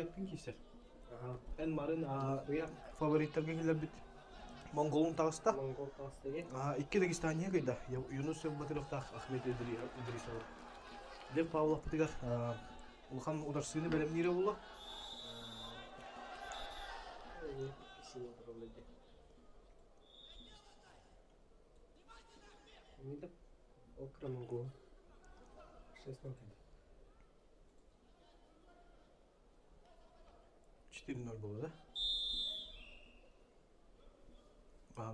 Бахтуяттын киирсэр. Эн марын фавориттарга киллэрбит Монголун таҕыста. Монгол таҕыста Икки Дагестания кыйда. Юнус Батыровтаах Ахмед Идрисов. Лев Павловпытыгар улахан ударсыыны бэлэмниирэ буолла. Окра монгол. 6-0. 4-0 буолла да?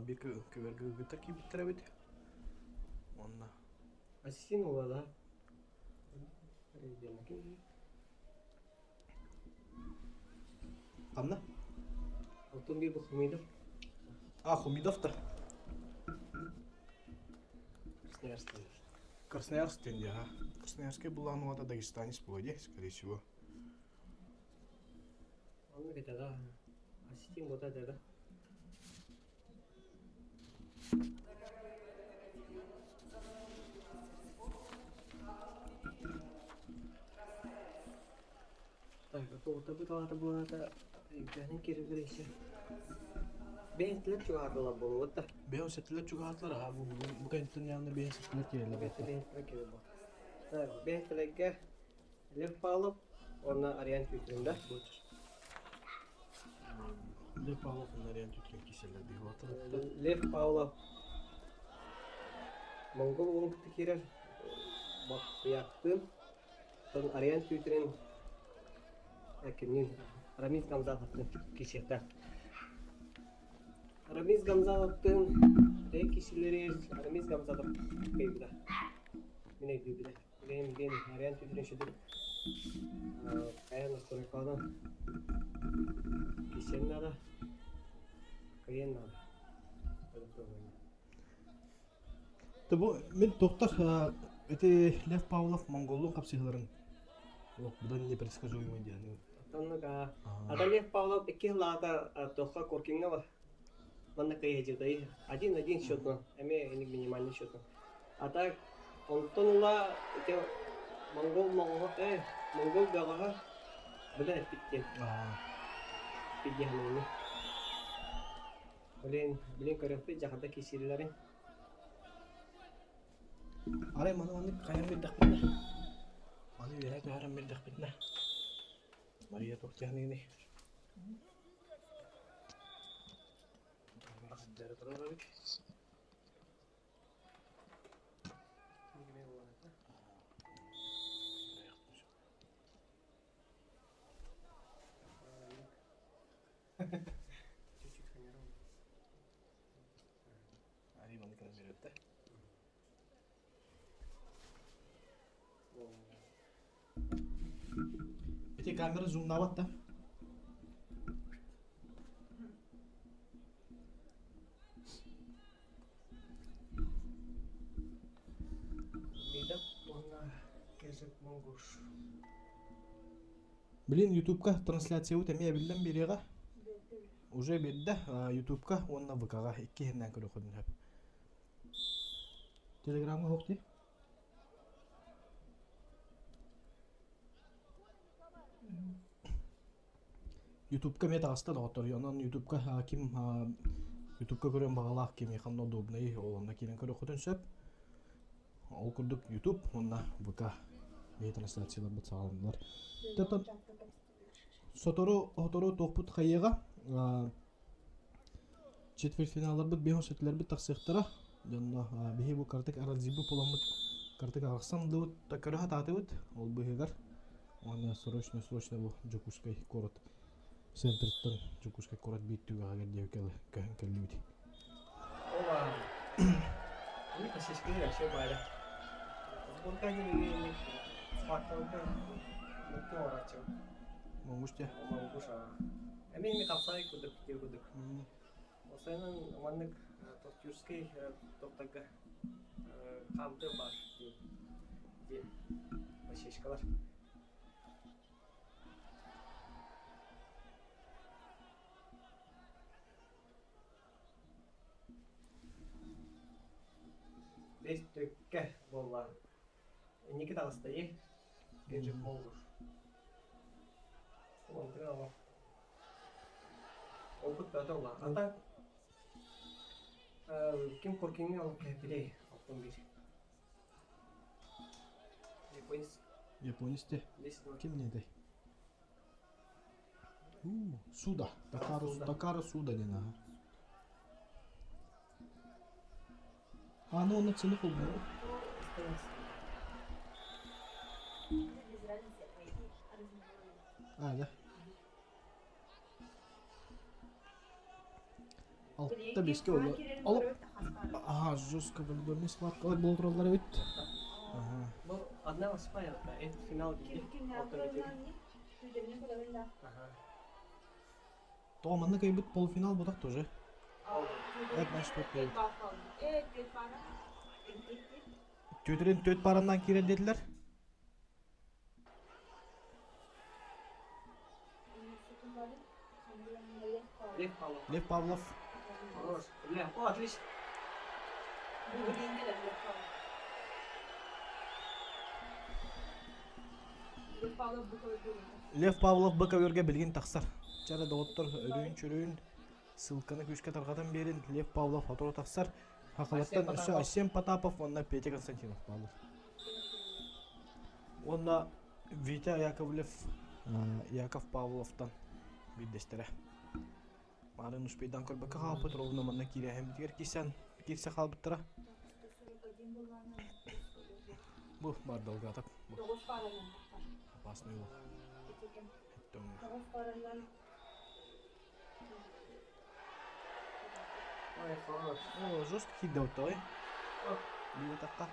Биир көбөргө ыгыттар киирбиттэр эбит. Уонна Ассистент буолла да? Ханна? Оттон биир бу Хумидов. А, Хумидов да. Красноярский. Красноярск дии, ага. Красноярскай булаан уота дагестанец буолуо дии, скорее всего. Оннук этэ да. Ассистент буота этэ да. Так, тоҕутабыт аата буолаата өйдөөнөн киирэллэр еще. Бэйэтилэр чугаһаатылар буолуот да. Бэйэ сэтилэр чугаһаатылар аха бу бу кэнниттэн явно бэйэ сэтилэр киирэллэр Бэйэтэ бэйэтилэр киирэр буолла. Так, бэйэтилэргэ Лев Павлов уонна Ариан Тютрин да? Лев Павлов уонна Ариан Тютрин киирсэллэр биһи Лев Павлов Монгол уолун кытта киирэр Бахтыяктыын Оттон Ариан Тютрин кимниин Рамиз Гамзатовтыын киирсиэхтээх. Рамиз Гамзатовтыын бэйэ киирсиилэри Рамиз Гамзатов кыайбыта. Мин өйдүүбүтэ. Билигин билигин Ариан Тютрин шүдүр хайа настройкаланан киирсиэн наада. Кыайыан наада. Бу мин тохтор ити Лев Павлов монголлуун хапсыһыыларын олох быдан непредсказуемый диэн. Оннук ата Лев Павлов икки сыллааҕыта туохха Коркиҥҥа бар манна кыайыһдьытай один-один счетно эмиэ иник минимальный счетно а так онтон ыла ити монгол моҕоһо э монгол бөҕөһө быдан эппит диэн эппит диэн Блин, блин көрүөхпүт дьахата кисииллэрин. Арай маны маннык хайан билдэхпитинэ, маны үөһэ түһэрэн билдэхпитинэ, Мария туох дьаһаныыный? Сылдьары турар эбит. Чуть-чуть камеру. Арий маны көрөн биэрбэттэр. Ити камера зумнаабат да? Медап уонна Кезек Монгуш. Блин, Ютубка трансляциябыт эмиэ эбиллэн биэриэҕэ. Уже биэрдэ Ютубка уонна ВК-ҕа иккиһиннээн көрүөххүтүн сөп. Телеграмҥа суох дии? Ютубка эмиэ таҕыста доҕоттор. Онон Ютубка ким Ютубка көрүөн баҕалаах кимиэхэ ханна удобнай ол онно киирэн көрүөххүтүн сөп. Ол курдук YouTube уонна ВК биһи трансляцияларбыт саҕаланнылар. Оттон сотору сотору туохпут хайыаҕа четвертьфиналларбыт биһи сэтилэрбит тахсыахтара. Дьонно биһи бу картык аразибы буламмыт картык арахсан ыллыбыт да көрө сатаатыбыт ол быыһыгар уонна срочно срочно бу Дьокуускай куорат центрыттан Дьокуускай куорат биир түгэҕигэр диэки көһөн кэллибит. Ола. Они посещены вообще бары. Сборка Спартанка Муктуорачым. Монгуш те. Монгуш а. Эми эми хапсай кудук тир кудук. Осайнан маннык тюркский токтарга хамты бар диэн посещкалар. Бэс төккө буолла. Инники таҕыста дии. Кенжик Монгуш. Опыт бөтө була. Ата ким Коркиҥҥа ол кэпилей алтан биир. Японец. Японец те. Ким не Суда. Такара, Такара Суда диэн аха. А, ну он цены холбуу. А, да. Алта беске оло. Олоп. Ага, жестко волейбольный схваткалар буола тураллар эбит. Ага. Бу одна восьмая, это финал лиги. Ага. Тоҕо манна кыайбыт полуфинал ботах тоже. Эт наш төрт Түөтүрүн түөт параннан киирэн диэтилэр. Лев Павлов. Лев Павлов. Хорош. Лев. О, отлично. Лев Павлов бу көбүөргэ билигин тахсар. Чара доҕоттор өрүүн-чөрүүн ссылканы күүскэ тарҕатан биэрин Лев Павлов сотору тахсар. Хахалаттан өссө Айсен Потапов уонна Петя Константинов бааллар. Уонна Витя Яковлев Яков Павловтан биирдэстэрэ. Маарын успейдан көрбөккө хаалбыт, ровно манна киирээһиммитигэр киирсэн киирсэ хаалбыттара. Бу бар долгатап. Бу. Опасный уол. Ой, хорош. О, жестко хит-дауттой. Биир атахха.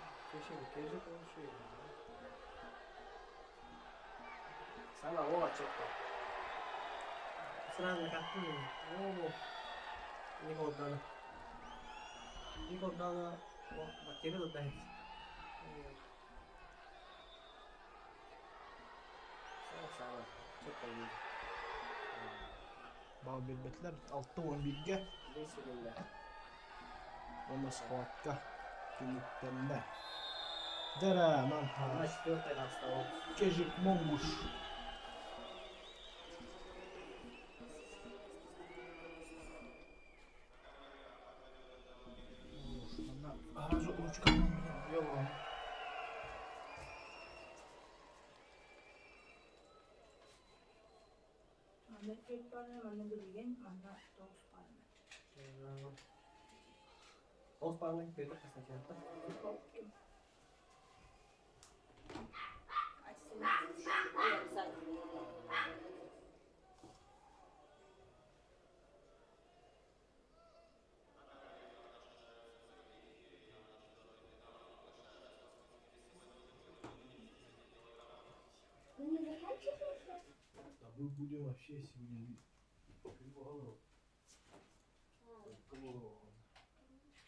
Сана о, четко. Сразу накатываем. О, Николдана. Николдана. О, бактерия дает. Сана, четко видно. Бал биэрбэтилэр 6-11-гэ уонна схватка түмүктэннэ. Дьэ нам Одна четвертая отстала. Чижик Монгуш. Манна ручканан билэн Манна түөрт паараны манна билигин, манна тоҕус паараны. Тоҕус паараны Петр Константиновтар. Мы не заканчиваем? Да мы будем вообще сегодня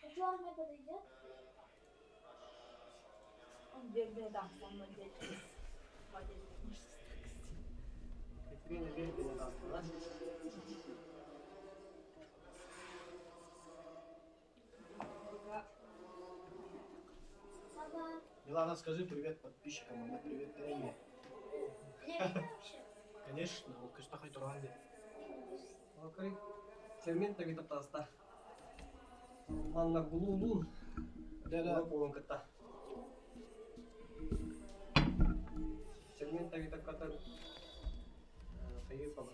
А черный подойдет? Он бегает, да, он молодец. Молодец. Екатерина Вербина отстала. Папа, Милана, скажи привет подписчикам, она привет Таине. меня видно вообще? Конечно, ол көстө туран Окей. Термин таги таста. Манна гулулун. Да-да. Буолан кытта. Термин таги таккатар. Хайы папа.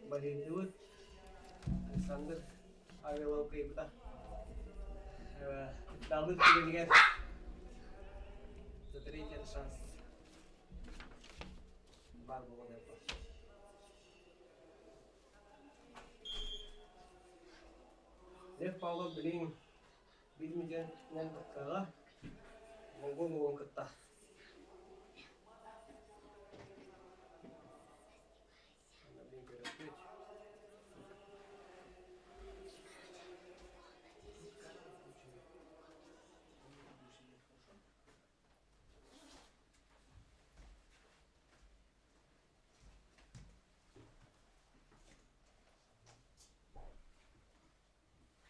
Баридылы. Александр Авелов кыйбыта. Далы түгенигер. За третий шанс. Бар болған епа. Лев Павлов билин билмиден кыткаға монгол уон кытта. Ана билин көрөппүт.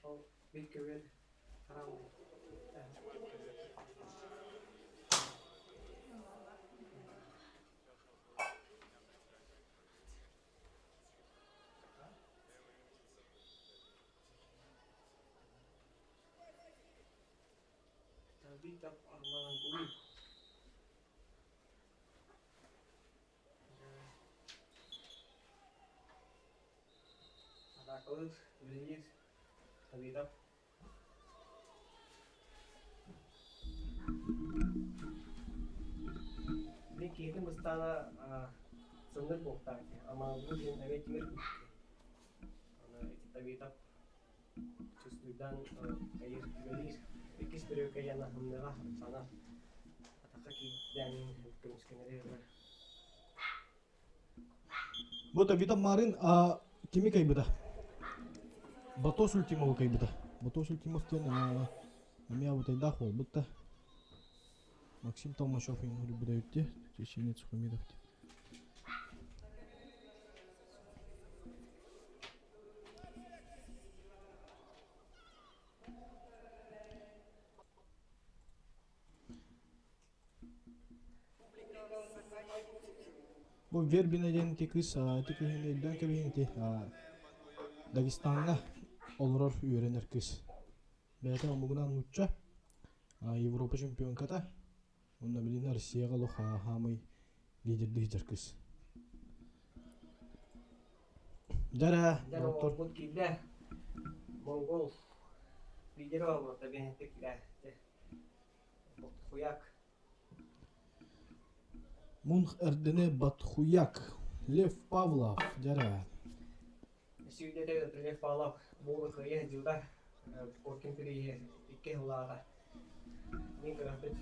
Ол бир көбөр харам. Табитов Армангулин. Атаакалыыр, үлэлиир Табитов. Мин киһитин быстаана сымнык буолуохтаах этэ. Амаалгы диэн эмиэ тимир күүстээх. Аны ити Табитов чувствуйдаан кайыр үлэлиир. Иккис төрүөккэ яна ымныга сана атахха киирдээн көмүскэнэри ылар. Бу Табитов Марын кими кайбыта? Батос Ультимову кайбыта. Батос Ультимов диэн эмиэ абытайдаах буолбут да. Максим Толмачев үҥүрбүтэ үтти. Чеченец Хумидов диэн. Бу Вербина диэн ити кыыс ити кыыһын өйдөөн кэбиһин ити Дагестаҥҥа олорор үөрэнэр кыыс. Бэйэтэ омугунан нуучча, Европа чемпионката уонна билигин Россияҕа олох хаамый лидердии сылдьар кыыс. Дьэ Дьэ доҕоттор оҕолорбут киирдэ. Монгол лидер оҕолорто биһиэхэ киирэ. Хуяк. Мунх Эрдене Батхуяк, Лев Павлов, дьэ Сүүрдэтэ Лев Павлов буолу кыайа сылдьыбыта. Коркин прииһи икки сыллааҕы. Мин көрөхпүт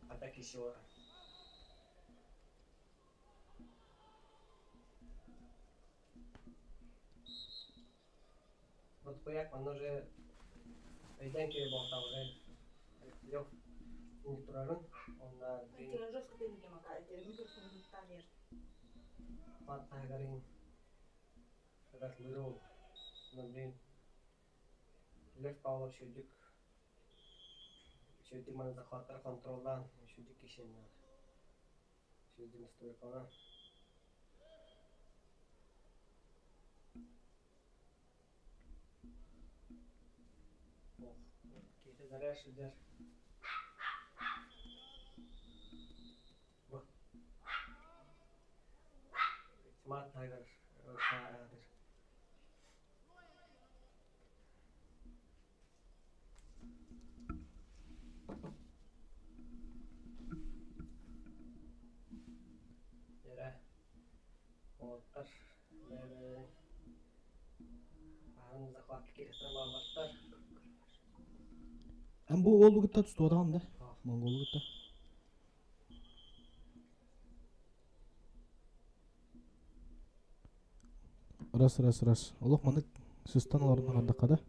хата киһи Батхуяк онно уже өйдөөн киһи буолтаҕа уже Лев турарын онно Паттаһыгарын Ратмиров, блин, Лев Павлов сүүрдүк сүүрдүк маны захваттар контроллаан сүүрдүк кишеннэр сүүрдүк настройкалаан Киһитэ заря сылдьар. Smart Tiger Дьэрэ уолаттар бэйэ-бэйэлэрин аһарын захватка киирсэр бааллартар. Эн бу уолу кытта тустуотаҕын да? Монголу кытта. Раз, раз, раз. Олох маннык сыстан олорон аҕардахха да?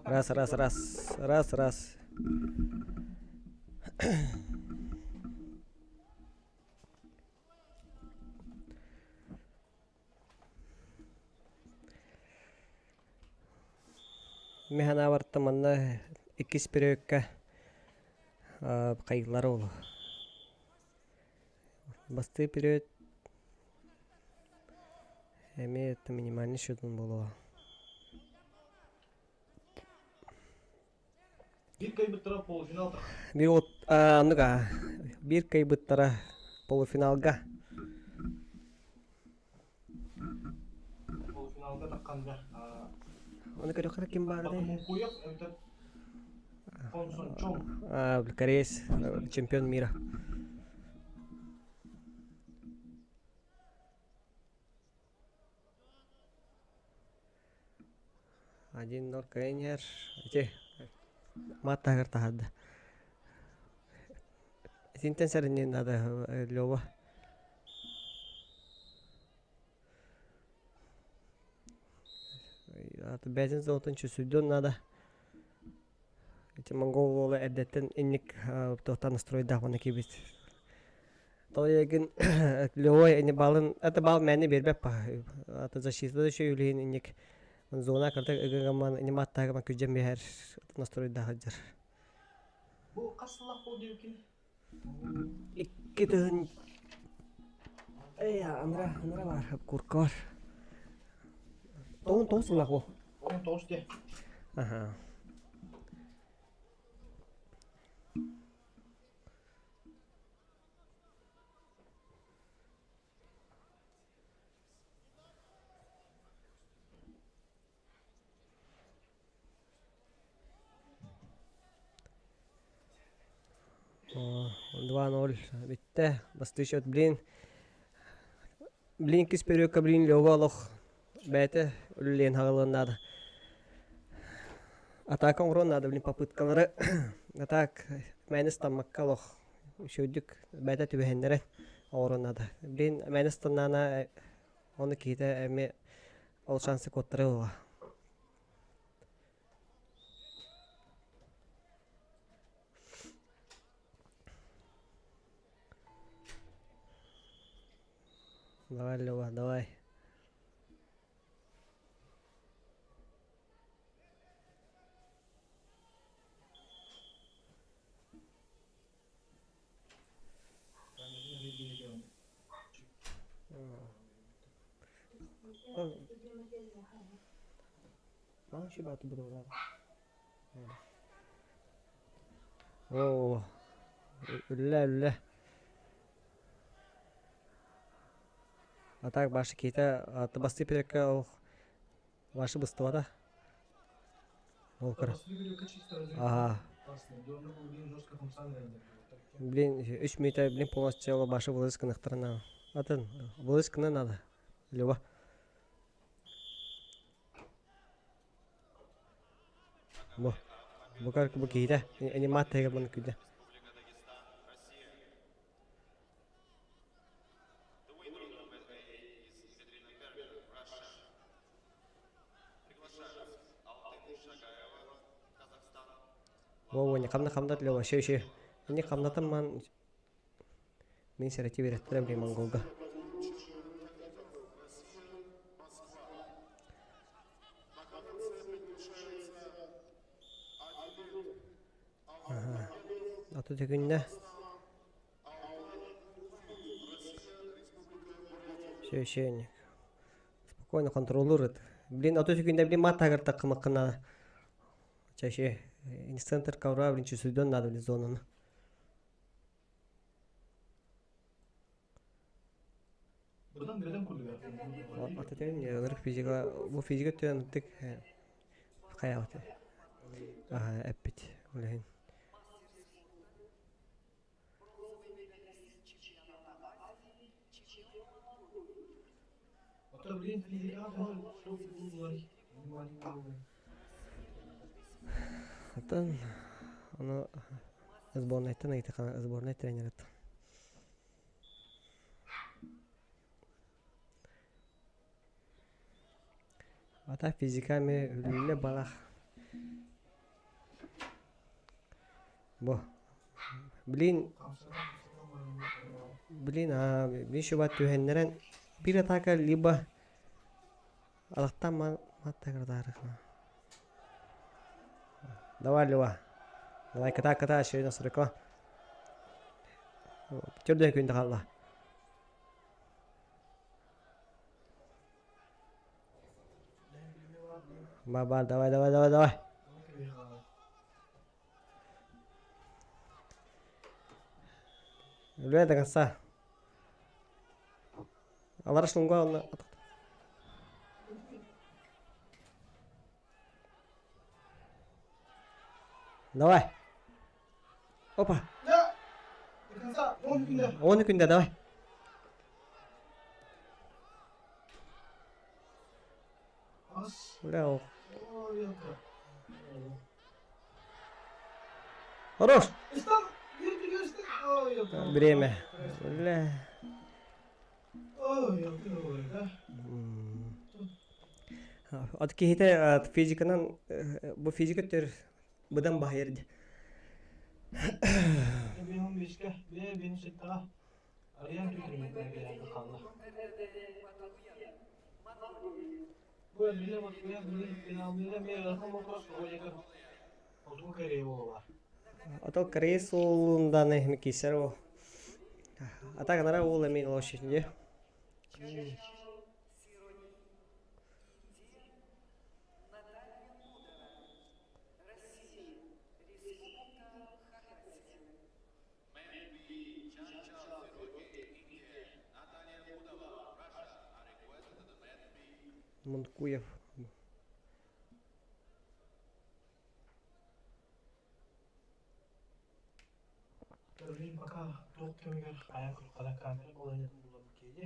Раз, раз, раз, раз, раз. Мин санаабар манна иккис периодка хайыыллара буолуо. Бастыы период эмиэ это минимальный счетун буолуо. Биир кыайбыттара полуфинал Биир вот оннук биир кыайбыттара полуфиналга. Полуфиналга тахханда Ону көрөххө ким баар этэй? Батумункуев эбэтэр Хонсон Чон. Кореец чемпион мира. 1-0 кыайан Ити маат таһыгар таһаарда. Итинтэн сэрэнниэн наада Лёва. Бэйэтин золотун чувствуйдуон наада. Ити монгол уола эрдэттэн инник туохтан настройдаах уонна киирбит. Тоҕо Лёва ини балын это бал мээнэ биэрбэт па. Ата защита да еще үлэһин инник зона кырдык ыгыгаман ини маттаагаман күдьэн биһэр настройдаах сылдьар. Бу хас сыллаах буол диэбиккин? Икки тыһын Эй, анара, анара бар, курка бар. Тоҕун тоҕус сыллаах бу. 19 де. Аха. 2-0 бүттэ. Бастыы счет, блин. Блин, иккис периодка, блин, Лёва олох бэйэтэ үлэлиэн хаҕылыан наада. Атака оҥоруон наада, блин, попыткалары. Атак мээнэ ыстаммакка олох үчүгэйдик бэйэтэ түбэһиннэрэн оҥоруон наада. Блин, мээнэ ыстаннаана ону киһитэ эмиэ ол шансы куоттарыы буолуо. Давай, Лёва, давай. Оо, үллэ үллэ. А так башы киһитэ бастыы перекка ол башы быстыбата. Ол кыра. Ага. Блин, үч мүнүүтэ блин полностью ол башы былыс гыныктарына. Атын былыс гына надо. Люба. Бу. Бу бу киһитэ. Анимат тегер маны күдэ. Во, не хамна хамнат Лева, ще ще. Не хамнатам ман мин сэрати береттер блин монголга. Ага. А тут күнне. Все, ще Спокойно контролирует. Блин, а то күнде блин мат тагыр такымакына. Чаще центр ковра, блин, чувствует надо блин зону. Быдан бөдөн курдуга. Ата не физика, бу физика төн тик хаябыт. Аха, эппит. Улейн. Ото блин физика Атын аны сборнайтан ыйтыка сборнай тренер. Ата физиками үлүлле балах. Бу. Блин, блин, а блин шуба түһэннэрэн бир атака либо алахтан маттагырдарыхна. Давай, Лева. Давай, ката, ката, шею на сорока. Түрден күнді қалла. Ба, давай, давай, давай, давай. Үле до конца. Алар шлунга он. Давай. Опа. Да. До конца. 10 күндө. 10 күндө давай. Ас. Бля, о. Ой, это. Хорош. Истан. Ой, это. Время. Бля. Ой, это, да. От киһитэ физиканан бу физика төр быдан баһайыр. Бенин бишке, бе бенин сеттага. Арыян түтүрүн қалла. Бу биле бу биле биле биле мен рахым вопрос қойды. Оту керек болар. Ото Кореец уолун дааны киирсэр ол. А так анара уол эмиэ лошадь Монкуев. Билигин пока туох кэмигэр хайаан хара камера балаһыанньатын булан киэди.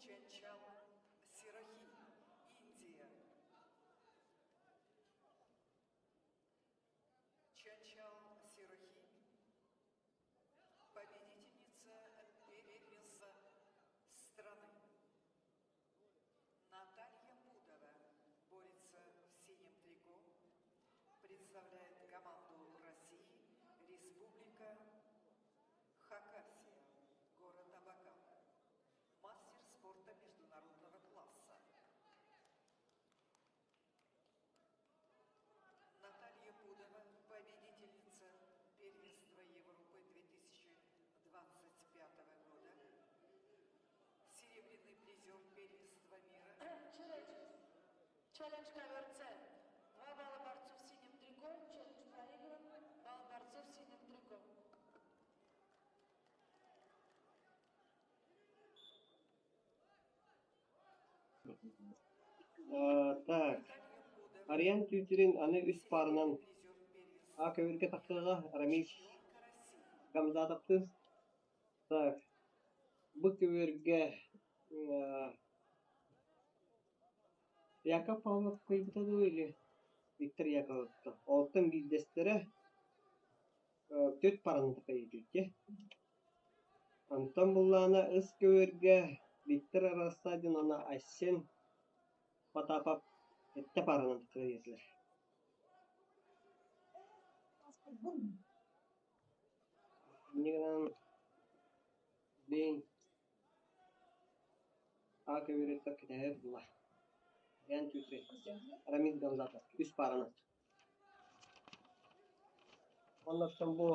Чанчал Сирохи, Индия. Чанчал Сирохи, победительница первенства страны. Наталья Пудова борется в синем трико, представляет команду России, Республика Хакасия, город Абакан. Мастер спорта международного класса. Наталья Пудова, победительница первенства Европы 2025 года, серебряный призер первенства мира. Челлендж. Челлендж ковер С. 2 балла борцу в синем трико. Челлендж проигран. Балл борцу в синем трико. Так, Ариан Тютрин аны үс паарынан А көбүргэ тахсыаҕа Рамис Гамзатовтыын. Так, бу көбүөргэ Яков Павлов кыайбыта дуу или Виктор Яковлев Онтон биирдэстэрэ түөрт параны кыайбыт Онтон буллаҕына ыс көбүөргэ Виктор Рассадин уонна Айсен Потапов сэттэ паранан кыайдылар. Инньэ гынан билигин А көбүөрүттэн кэтэһэр буолла. Эн түүтүрэй. Рамис Гамзатов үс паранан. Оннуттан бу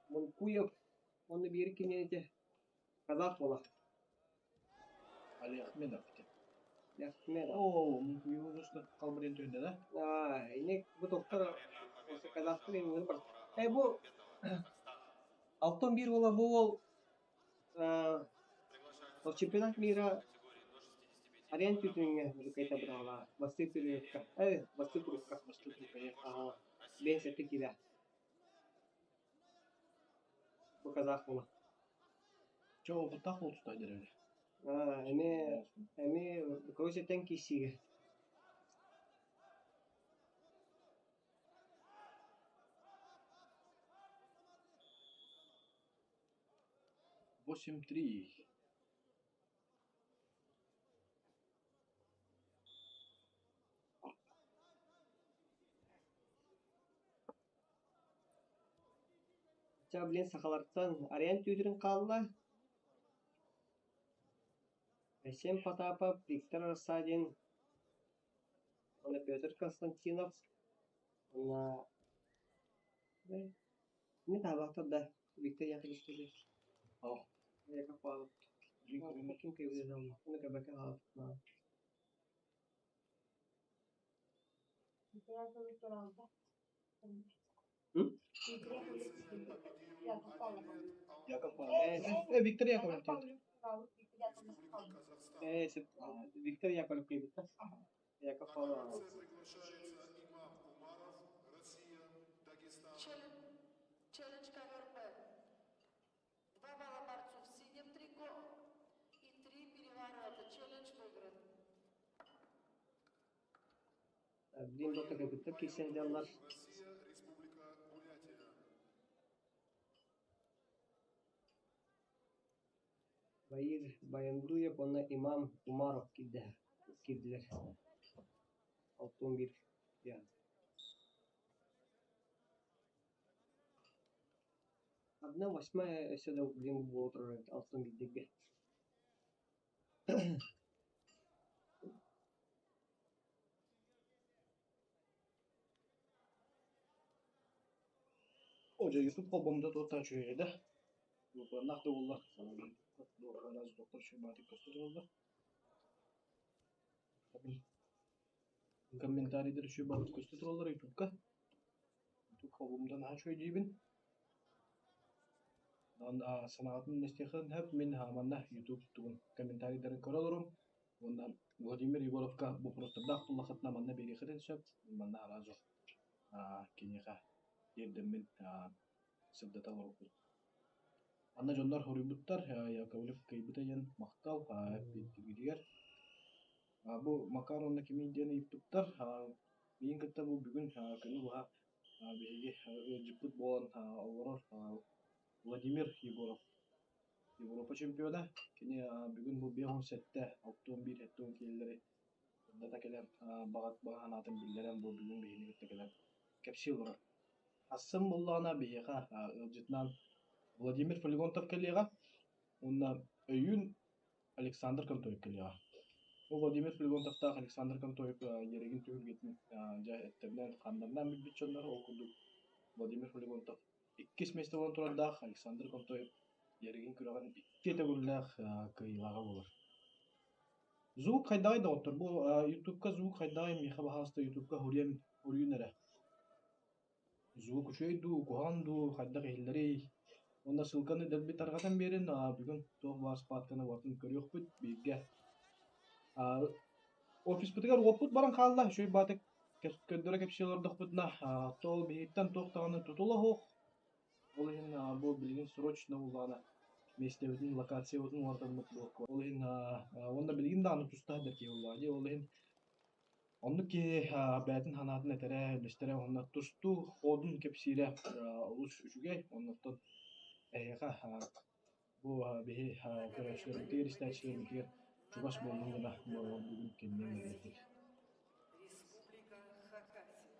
Мункуев уонна биир киниэнитэ казах буолар. Али Ахмедов ити. Ахмедов. Оо, Мункуеву халбарыйан түһүннэ да? Аа, ини бу доктор осы казахтар именно бар. Э, бу 6-1 буола бу уол ол чемпионат мира Ариан Тютюҥҥа Мужикайта быраҕалаа. Бастыыр түрүөккэ. Э, бастыыр турукка. Бастыыр турукка. Аха. Бэйэн сэттэ киилэ. Бу казах буола. Чэ, опыттаах буол тустай дэрэ. Аа, эмиэ эмиэ короче тэҥ киирсиигэ. 8-3. Чэ, блин, сахалартан Ариан Тютрин хаалла. Айсен Потапов, Виктор Рассадин, уонна Петр Константинов, уонна не таабахтар да Виктор Яковлевич О, Яков Павлов. Ким кыйбыдамма, уну көрбөккө хаалбыт. М? Яков Павлов. Яков Павлов. Э, Виктор Яковлев. Э, Виктор Яковлев кыйбыт. Яков Павлов. Приглашается имам Умаров, Россия, Дагестан. Челлендж ковер Б. 2 балла борцу в синем трико и 3 переворота. Челлендж выигран. Блин, доктор, кыргыттар киирсэн дьаллар. Россия, Республика Бурятия. Баир Баяндуев уонна Имам Умаров киирдэ киирдилэр. 6-1 диэн. 1/8 өссө да блин буола турар эбит 6-1-дэргэ. О, дьэ, YouTube холбоммута туохтан үчүгэй да. Лупаннаах да буолла. Доктор Шубатик көстө тураллар. Комментарийдар үчүгэй баҕайытык көстө тураллар ютубка. Ютуб холбоммута наһаа үчүгэй диибин. Онон санаатын истиэххин сөп. Мин манна YouTube тугун комментарийдарын көрө олорум. Уонна Владимир Егоровка боппуруостардаах буоллаххытына манна биэриэххитин сөп. Манна араас киниэхэ тиэрдэммин сырдата олорбут. Манна дьоннор хоруйбуттар, Яковлев кыайбыта диэн махтал эппиэттииргитигэр. Бу Макар уонна кимий диэн ыйыппыттар. Миигин кытта бу бүгүн күнү быһа биһиги ыалдьыппыт буолан олорор Владимир Егоров, Европа чемпиона. Кини бүгүн бу 57, 61, 70 киилэлэри дата кэлэн баҕа санаатын биллэрэн бу бүгүн биһигини кытта кэлэн кэпсии олорор. Ахсын буоллаҕына биһиэхэ ыалдьытынан Владимир Флегонтов кэлиэҕэ уонна өйүүн Александр Контоев кэлиэҕэ. Бу Владимир Флегонтовтаах Александр Контоев Ерегин түһүлгэтин дьэ эттэринэн ханнарынан билбит дьоннор ол курдук Владимир Флегонтов иккис миэстэ буолан турардаах Александр Контоев Ерегин күрэҕин икки төгүллээх кыайыылааҕа буолар. Звук хайдаҕый доҕоттор? Бу Ютубка звук хайдаҕый? Миэхэ баһаалыста Ютубка суруйан суруйун эрэ. Звук үчүгэй дуу, куһаҕан дуу, хайдах иһиллэрий? Уонна ссылканы дэлби тарҕатан биэрин, бүгүн туох баар спадканы барытын көрүөхпүт бииргэ. Офиспытыгар уоппут баран хаалла, үчүгэй баатык көрдөрө кэпсии олордохпутуна, ол биһиттэн туох даҕаны тутула суох. Ол иһин бу билигин срочно буллаҕына миэстэбитин, локациябытын уларытаммыт буолуо. Ол иһин уонна билигин даҕаны тустаах да киһи буоллаҕа дии. Ол иһин оннук киһи бэйэтин санаатын этэрэ, үллэстэрэ уонна тустуу хоодун кэпсиирэ олус үчүгэй. Оннуттан эһиэхэ бу биһи көрөөччүлэрбитигэр, истээччилэрбитигэр чугас буоллун гына бүгүн кинини үөрдүбүт. Республика Хакасия.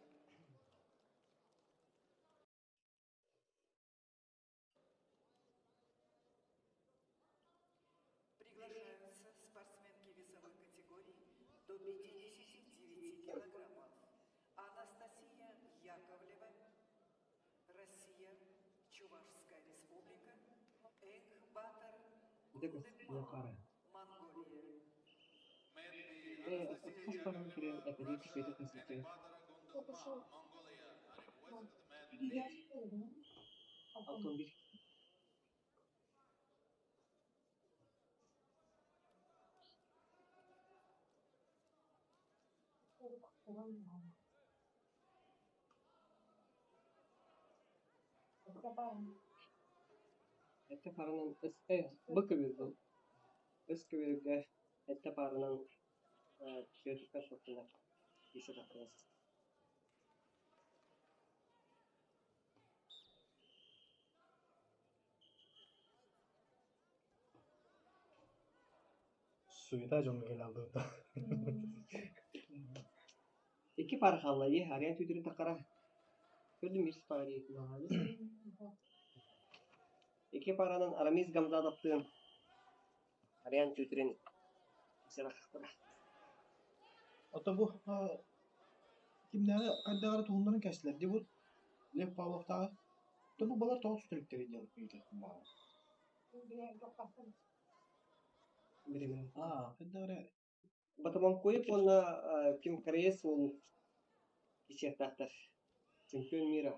Приглашаются спортсменки весовой категории до 59 килограммов. Анастасия Яковлева, Россия, Чувашская республика, Энхбатор, Гундыкмал, Монголия. Этэ парынан бу көбүргүн Өс көбүөргэ эрдэ пааранан Петрка сылтына киирсэ тахсыбыт. Суета дьоҥҥо кэлэ алдыбыта. Икки пара хаалла дии, арыйан түүтүрүн таххара. Көрдүм биир пара дии Икки паранан Арамис Гамзатовтыын Арыйан түүтүрүн сэрахтара. Ото бу кимнээҕи хайдах эрэ туһуннаран кэстилэр дии бу Лев Павловтааҕы. То бу балар тоҕо түстэриктэри диэн ыйытыахпын баҕарабын. Аа, хайдах эрэ Батаманкуев уонна ким Кореец уол кисиэхтээхтэр. Чемпион мира.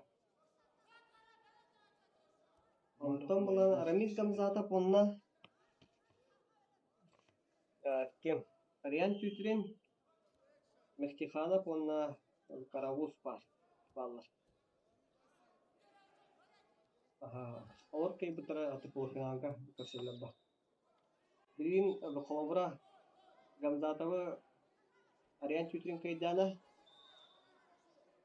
Онтон булан Рамиль Гамзатов уонна ким Ариан Тютрин, Мехтиханов уонна Каравус баар бааллар. Олор кыайбыттара полуфиналга көрсөллөр бо. Билигин холобура Гамзатовы Ариан Тютрин кыайдаана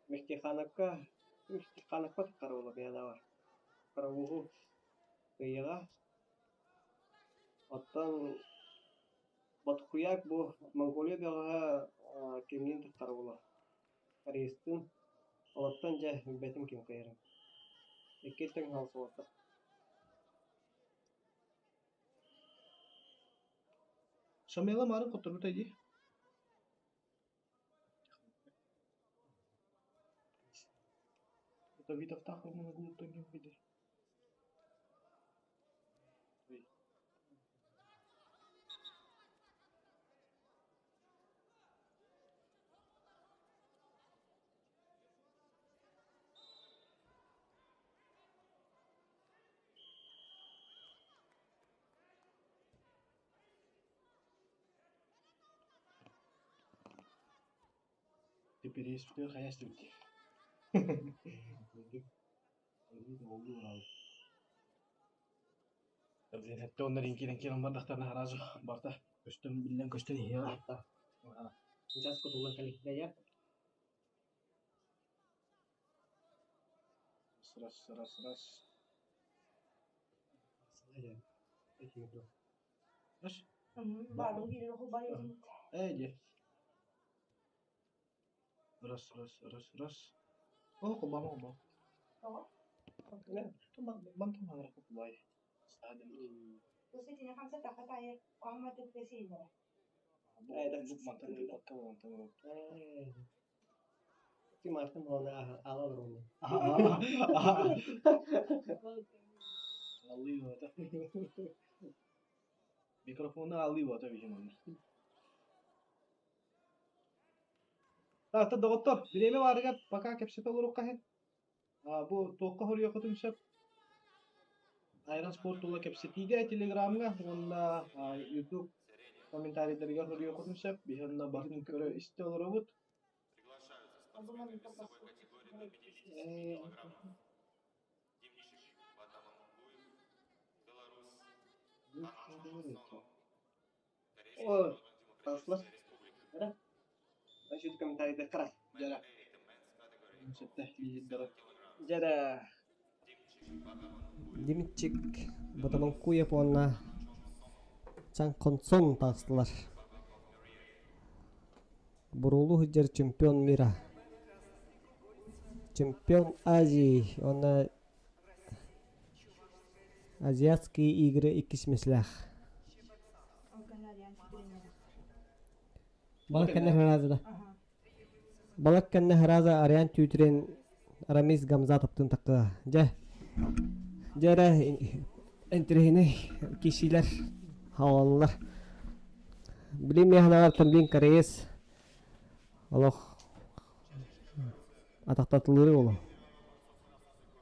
Мехтихановка Мехтихановка караулу бар. Каравуһу кыайыаҕа. Оттон Батхуяк бу Монголия бөҕөһө кимниин караула Арестын олортон дьэ билбэтим ким кыайарын. Икки тэҥ хаалсыбаттар. Шамила марын хотторбута дии. Это Витовтаах романы ким билэр. Теперь хайа истибит дии. Сэттэ уонна киирэн киирэн бардахтарына сразу барта көстөн биллэн көстөн иһиэҕэ. Сейчас кутуллан кэликтэ Раз, раз, раз. Раз. Ээ диэ. Раз, раз, раз, раз. О, кубама, кубама. Мартын буолан ала олоруну. Микрофону алыы бота биһим онно. Таата доҕоттор, бириэмэ баарыгар пока кэпсэтэ олоруохха иһин. Бу туохха хоруйуоххутун сөп? Айрон Спорт тула кэпсэтиигэ Телеграмҥа уонна YouTube комментарийдарыгар хоруйуоххутун сөп. Биһи онно барын көрө истэ олоробут. Приглашаются спортсмены весовой категории до 57 килограммов. Димчик Батаманкуев, Беларусь, Анна Сонов, О, Корейская таслар. Народно-Демократическая Республика. Значит, комментарийда кара. Дьара. Это men's category Сөптө лидердары. килограмм. Дьара. Димчик Батаманкуев, Димчик Батаманкуев уонна Чан Консон таҕыстылар. Буруулуу сылдьар чемпион мира. Чемпион Азии уонна Азиатские игры иккис миэстэлээх. Балык кэннэ Хараза Балык кэннэ Хараза Ариан Тютрин Рамис Гамзатовтын такка. Дьэ, дьэ эрэ интэриэһинэй киирсиилэр хаалаллар. Билим миэхэнэҕэр Тамлин Кореец олох атахтатылыыры оло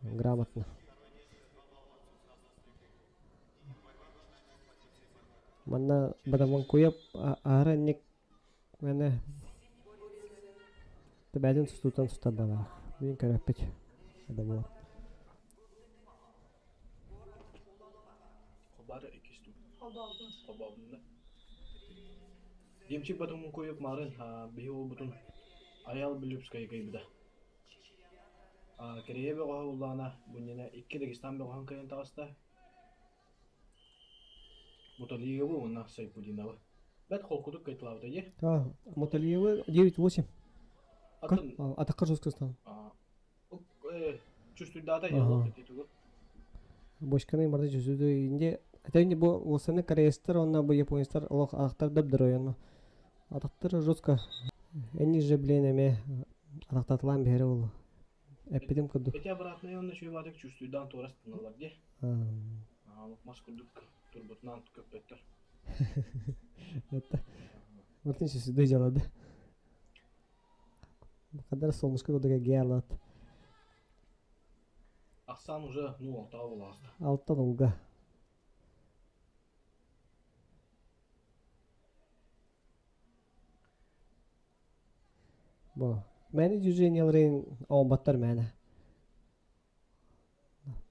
грамотно. Манна Бадаманкуйап аһара инник мэне тэбээтин тустуутан тустар балаах. Мин көрөппүт. Это было. Хобары иккис туу. Хобообунна. Димчик Батаманкуев марын биһи уолбутун Аял Бүлүпскайы кыйбыта. Кэриэйэ бөҕөһө буллаҕына, бу иннинэ икки Дагестан бөҕөһүн кыайан таҕыста. Муталиевы уонна Сайпудиновы. Бэрт холкутук кыайталаабыта дии. Муталиевы 9-8. Атын Атахха жестко стал. чувствуйдаата яллах тугу. Бочканы барда жүзүдү инде это бу уосаны кореецтер онна бу японецтар олох атахтар дабдыр Атахтар жестко Энни же блин эме атахтатылаан биһэрэ буолуо. Эппитим курдук. Эти обратные онно чуйбатык чувствуйдаан туорастаналар дии. Мас курдук турбутунан көппөттөр. Это Мартын сүсүдө жалады. Кадар солнышко курдук геалат. Ахсан уже ну алтаа булааста. Алта долга. Бу мээнэ движениелэрин оҥорботтор мээнэ.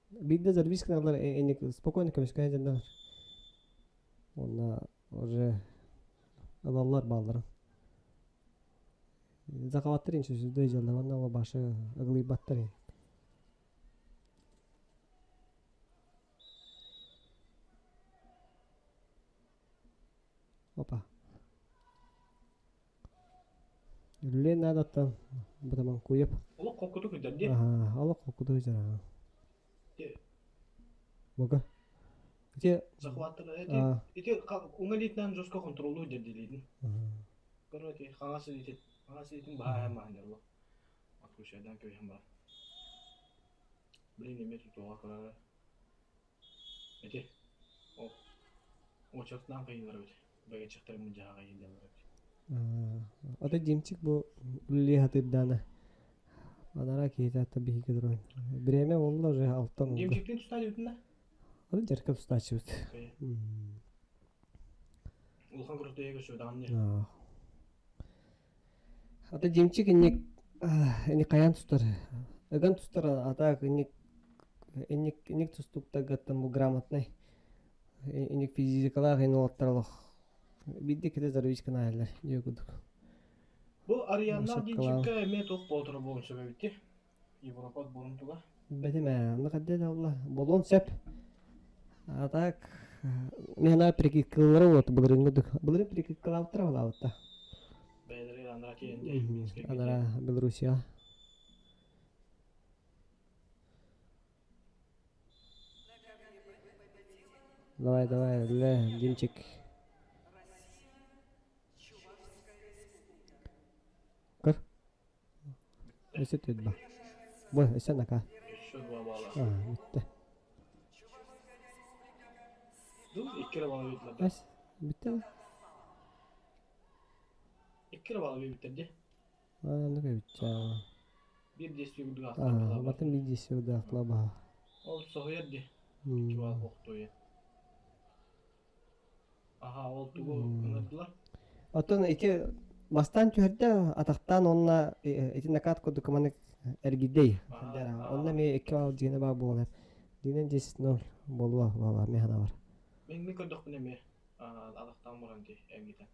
Биирдэ зарвись гыналлар инник спокойно көмүскэһэ дьоннор. Уонна уже ылаллар баалларын. Захваттар ин сүсүдэ дьаллар уонна ол башы ыгылыйбаттар. Опа. Үллүөн наадаттан Бытаманкуев. Олох холкутук ыйдар дии. Аха, олох холкутук ыйдар. Буга. Ити Захваттар эти ити уҥа илиитинэн жестко контроллуу дьэрдилиитин. Көрө ити хаҥас илиитин хаҥас илиитин баһаа маһанньарло. Отключайдан көйһөн баран. Блин, эмиэ тутуоҕа көрөр. Ити ол очертнаан кыйыылар эбит. Бэгэччэхтэр мындьаһаҕа иһиллэллэр эбит. Ото Димчик бу үлэлии сатыырдаана. Анараа киһитэ ата биһиги туран. Бириэмэ буолла уже алтан улга. Димчиктин тустаа диэбитин да? Аны дьарыкка тустааччыбыт. Улахан куртуйа көсүөдаҕын дии. Ата Димчик инник инник хайаан тустар. Ыган тустар ата инник инник инник тустуктаргаттан бу грамотнай. Инник физикалаах ин уолаттар олох биирдэ кэтэ здоровичканы аһаллар дьиэ курдук. Бу Арианна Шапкалаах. Динчикка эмиэ туох болтура буолуон сөп эбит Европа отборун туга. Бэтим ээ, онно хайда да буолла. Буолуон сөп. А так, мен ана прикидкалары вот былырыыҥҥы курдук. Былырыын прикидкалаабыттара балаабытта. Бэйэлэри анара киэнди. Анара Белоруссия. Давай, давай, ле, Димчик. Көр. Өссө түөрт Бу, өссө нака. Еще два балла. А, бүттэ. Ду, икки эрэ балл биэрдилэр да. Эс, бүттэ да? Икки эрэ балл биэрбиттэр дии. Оннук эбит Биир действие курдук аахтылар. Батын биир действие курдук аахтылар баһа. Ол соһуйар дии. Икки балл охтуйа. Аха, ол тугу ынырдылар? Оттон ити бастаан түһэрдэ атахтаан уонна ити накат курдук маннык эргийдэй. Онно эмиэ икки балл дьиэнэ баар буолар. Дьиэнэн 10-0 буолуо буолла эмиэ санаабар. Мен мен көрдөхпүнэ эмиэ атахтаан баран дии эргитэн.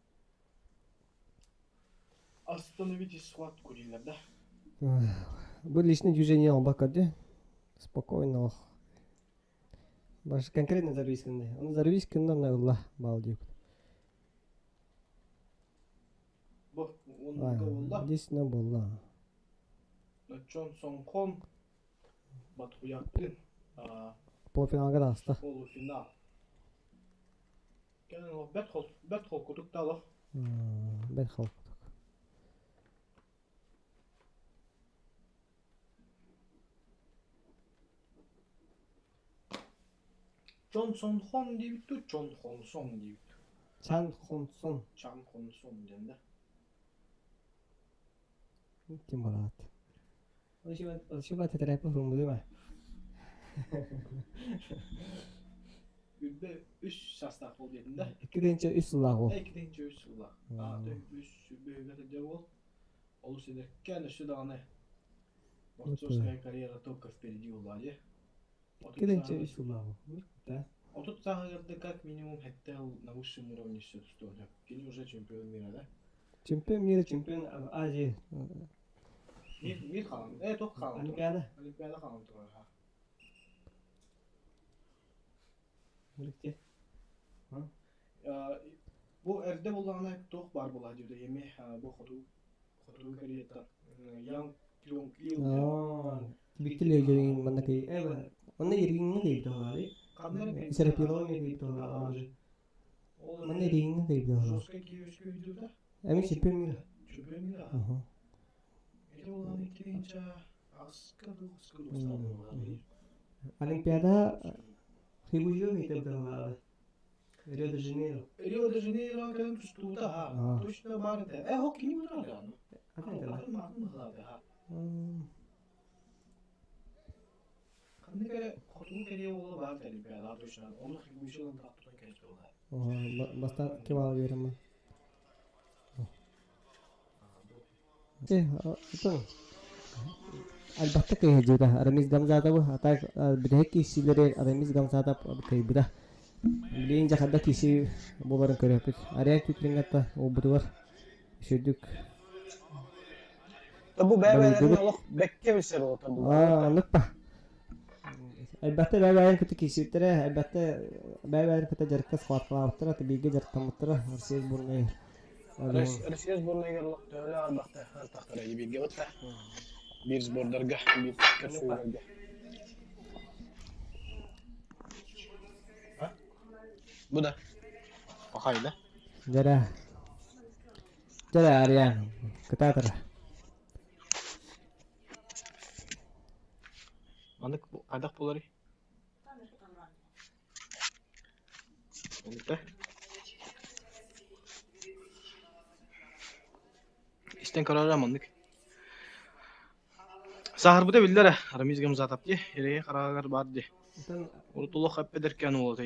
Остановите схватку дииллэр да. Бу личный движение оҥорбокко дии. Спокойно олох. Баш конкретно зарвись гынна. Оны зарвись гынна онно ылла баал диэбит. Бу оннука буолла. Действительно буолла. Чон Сонхон Батуяктын Полуфиналга таҕыста. Полуфинал. Кэлин ол бэрт хол бэрт холкутук да олох. Бэрт холкутук. Чон Сон Хон диэбит дуу, Чон Хон Сон диэбит дуу? Чан Хон Сон. Чан Хон Сон диэн да. Ким бараат? Ошиба тэтэрээппэ хуруммутума. Үрбэ үс састаах бол диэтин да. 2 3 сыллаах ол. 2 3 сыллаах. Аа, үс сүрбэ үбэ сылдьар уол. Олус эдэркээн өссө даҕаны борцовская карьера только впереди буоллаҕа дии. 2 3 сыллаах ол. Да. 30 сааһыгар да как минимум хэттэ на высшем уровне все тустуон сөп. Кини уже чемпион мира да. Чемпион мира, чемпион Азии. Мир, мир хаалан, туох хаалан Олимпиада. Олимпиада хаалан турар, ха. Где? Бу эрдэ буллаҕына туох баар буолаа диэбитэ эми бу хоту хоту Кореяттан Ян Кюнг Ил Биттил егерин манна кый онно ергиҥҥэ кыйбыта буолаары. Серапиловҥа кыйбыта буолаары. Манна ергиҥҥэ кыйбыта буолаары. Жесткий киевскэй видеота. Эми чемпион мира. Чемпион мира. Ити буолан иккинчи аска дуу Олимпиада Хибужо кыйбыта буолаары. Рио де Жанейро. Рио де Жанейро кэлэн тустуута ха. Точно баар этэ. Э, хок кини бутар Атын Атын атын быһылаады ха. Ханнык эрэ хотугу Корея уола баар Олимпиадаҕа точно. Ону Хибужолан тахтан кэлбит буолла. Бастаан ким аал биэрэммин. Альбахта кыйыһдьыыта Арамис Гамзатовы а так бүтэһик киирсиилэри Арамис Гамзатов кыайбыта. Билигин дьэ хайдах киирсии буоларын көрүөхпүт. Ариан Кютлингатта уолбутугар үчүгдүк Бу бэйэ-бэйэлэрин олох бэккэ билсэр уолаттар Аа, оннук па. Элбэхтэ бэйэ-бэйэлэрин кытта киирсибиттэрэ, элбэхтэ бэйэ-бэйэлэрин кытта дьарыкка схваткалаабыттара, бииргэ дьарыктаммыттара Россия сборнайыгар. Россия сборнайыгар олох төһөлөөх арбахта артахтара бииргэ бытта. Биир сбордарга, биир көрсүүлэргэ. Бу да. Пахай да? Дьэрэ. Дьэрэ, Ариан. Кытаатара. Маннык хайдах буоларый? Оннукта. Истэн көрөрө маннык. Сааһырбыта биллэр Арамиз Гамзатов дии, эрэйи хараҕыгар баар дии. Урут олох эппэдэркээн уола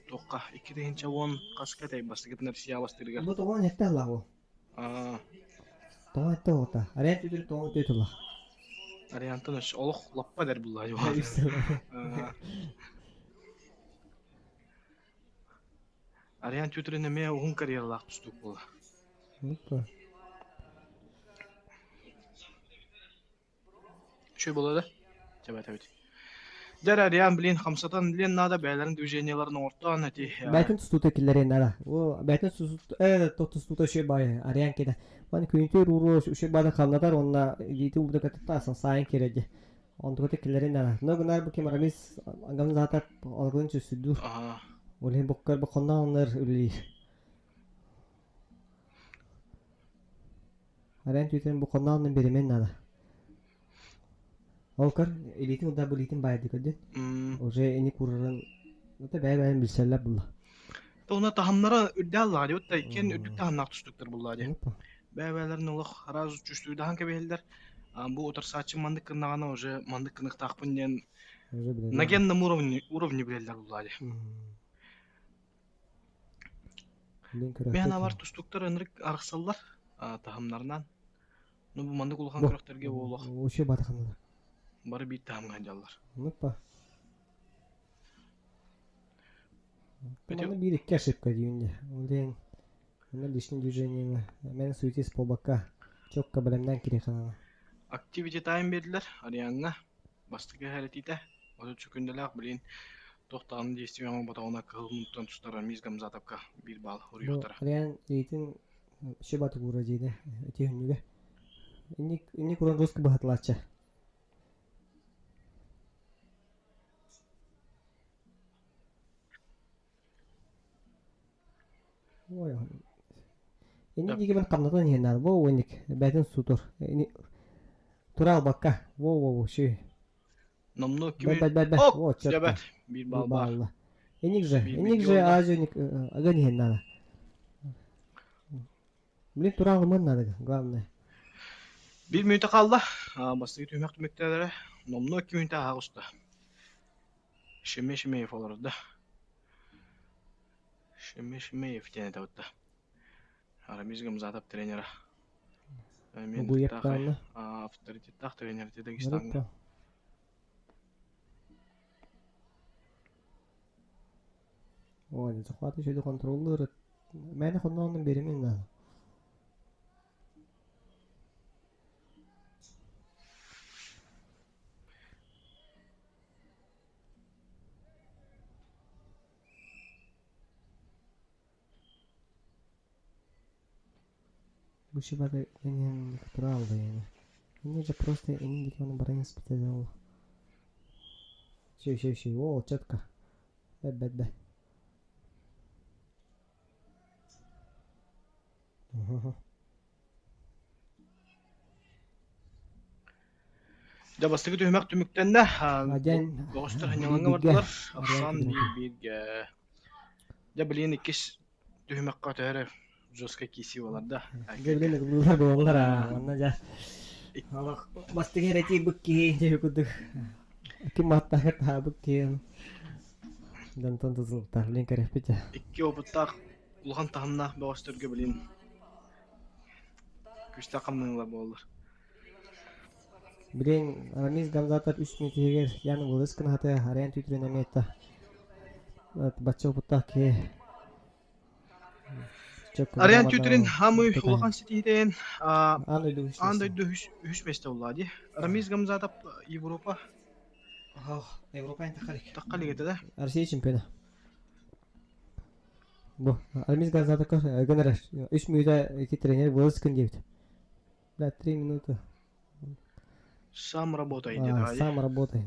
туохха 2010 хаска этэй бастакытын Россия бастыырыгар. Бу тоҕо этте аллаҕу? Аа. Тоҕо этте оҕото? Ариан түтүр тоҕо үтүө тыла. Ариантан өс олох лаппа дэр булла. Ариан Тютрин эмиэ уһун карьералаах тустуук буолла. Үчүгэй буолла да? Чэбэтэбит. Дьэ эрэ Ариан, блин, хамсатан билиэн наада бэйэлэрин движениеларын оҥортоон эти Бэйтин тустуута киллэриэн наада. О, бэйтин тустуута тустуута үчүгэй баайы Ариан кэлэ. Маны күнтүр уруо үчүгэй баайы хамнатар уонна илиити уурда кытта сайын кирэди. Онтуката киллэрин наада. Но гынар бу ким Рамис Гамзатов алгын сүсүдүр. Ол иһин буккар бу хоннааннар үлэлиир. Арен түйтэн бу хоннааннын беремен наада. Ол көр илиитин удар бу илиитин баайды көрдүн. Уже ини курарын это бэйэ-бэйэн билсэллэр булла. Тугуна таһымнара үрдээл лаа диэбит да иккиэн үрдүк таһымнаах тустуктар булла диэ. Бэйэ-бэйэлэрин олох араас чувствуйдаһан кэбиһэллэр. Бу утарсааччы маннык гыннаҕына уже маннык гыныктаахпын диэн на генном уровне уровне билэллэр булла диэ. Мен алар тустуктар ынырык арахсаллар таһымнарынан. Ну бу маннык улахан күрэхтэргэ буолуох. Вообще батаханылар. Бары биир таһымҥа сылдьаллар. Нуппа. Манна биир икки ошибка диэн дьэ. Ол диэн манна лишний движениены мен суетись буолбакка чокко бэлэмнээн кириэхэ Activity time биэрдилэр Ариаҥҥа бастакы иһэрэтиитэ 30 секундалаах билин туох даҕаны действие оҥорботоҕуна кыһыл муннуктан тустар Рамиз Гамзатовка биир балл уруйуохтара. Ариан илиитин шиба тугура диэни ити хүннүгэ. Инник инник уран русский быһатылааччы. Ой, Инник диэки хамнатан иһэн наада. Во инник бэйтин сутур. Тура албакка. Во во во ши. Номнуо Бэт бэт бэт бэт. Во чётко. Биир балл баар. Инник же, инник же азионик аган иһэн наада. Блин, тура алыман надо, главное. Биир мүнүүтэ хаалла. Бастакы түһүмэх түмүктэлэрэ. Номнуо 2 мүнүүтэ ааһа оҕуста. Шеме Шемеев олордо. Шеме Шемеев диэн этэ да. Арамиз Гамзатов тренера. Мен авторитеттаах тренер ити Дагестаҥҥа. Ой, захват еще контроллер. Мээнэ хонноонун беримин надо. Бу шибада мен туралды yani. Мне же просто инник оны баран спитедел. Все, все, все. О, четко. Бэт, бэт, бэт. Дьэ бастакы түһүмэх түмүктэннэ. Доҕостор ханньалаҥҥа бардылар. Ахсаан биир-бииргэ. Дьэ билигин иккис түһүмэххэ төһө эрэ жесткай киирсии буолар да. Дьэ билигин ыгыллар буолаллар аа. Онно дьэ бастакы эрэтии бык киһи дьэ курдук ким маттаһыр таабык киһи донтон тутулуктаах билин көрөспүт дьэ. Икки опыттаах улахан таһымнаах бөҕөстөргө билин күүстээх хамнаныылар буолаллар. Билин Рамиз Гамзатов үс мүнүүтүгэр Ян Вылыс кынахаты арыйан түүтүрүн эмиэ бачча опыттаах киһи Ариан Тютрин хамый улахан ситиһитин аан дойду үһүс миэстэ буолла дии. Рамиз Гамзатов Европа Европа тахха илик этэ да. Россия чемпиона. Бу Рамиз Гамзатовка гынар үс мүнүүтэ ити тренер Вылыс күн диэбит. Да, 3 минуты. Сам работай диэтэҕэ дии. Сам работай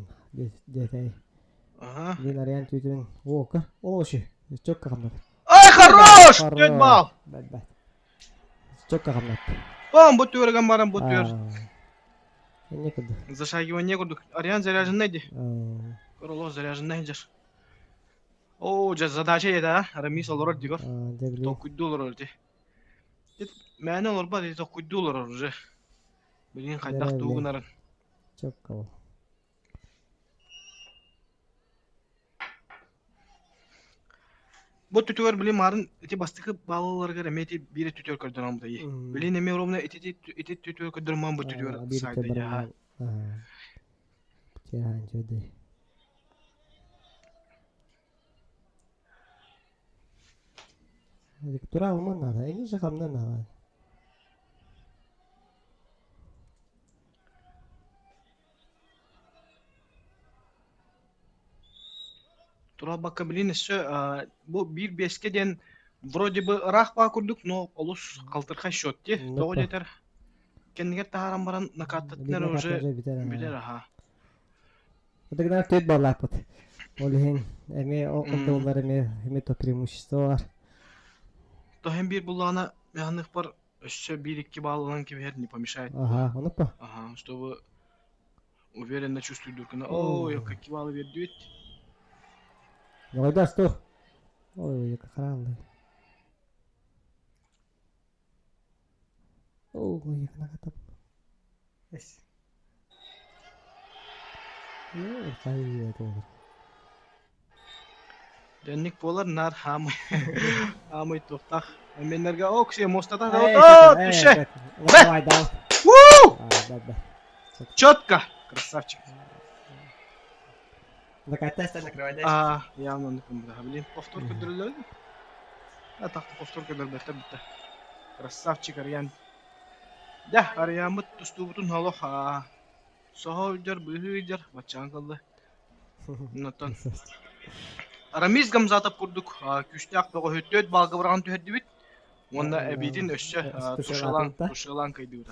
диэтэй. Ага. Диэн Ариан Тютрин. О, о, четко хамнат. Ай, хорош! 4 балл! Бэт, бэт. Четко хамнат. Бам, бу түөргэн баран бу түөр. Инне курдук. Зашагивание курдук. Ариан заряженный ди. Короло заряженный дьэр. О, дьэ задача еді а. Рамис олорор дигор. Толкуйду олорор ди. Мээнэ олорбат ди толкуйду олорор уже. Билигин хайдах тугу гынарын. Четко. Бу түтүгэр билин маарын ити бастакы баалаларыгар эмиэ ити биир түтүгэр көрдөрөн бу Билин эмиэ ровно ити ити түтүгэр көрдөрмөн бу түтүгэр сайда яха. Тура алман надо, эҥин же хамна надо. Туралбакка билин өссө бу биир биэскэ диэн вроде бы ыраах баа курдук, но олус халтырхай счет ти. Тоҕо диэтэр кэннигэр таһааран баран накаттатынар уже бүтэр аха. Тогда төт баллааппыт. Ол иһин эмиэ ол доллар эмиэ эмиэ то преимущество бар. Тоһен биир буллаҕына механыхпар өссө биир-икки балл ылан кэбиһэр не помешает. Ага, онуппа. Ага, чтобы уверенно чувствуйдур гына. Ой, какие баллы бердүт. Давай стой. Ой, как раллы. Ой, как Эс. Дэнник буолар наар хаамый хаамый туохтаах Меннерге о ксе мостата о туше Четко! Красавчик. А, явно блин, повтор көрдөрөллөр. А так повтор көрдөрбөттөр бүтэ. Красавчик Арьян. Дьэ, Арыйааммыт тустуубутун олох соһо сылдьар, быыһыы сылдьар, баччаан кэллэ. Онтон Рамиз Гамзатов курдук күүстээх бөҕөһү түөрт баалга быраҕан түһэрдибит. Уонна эбиитин өссө тушалаан, тушалаан кыйдыбыт.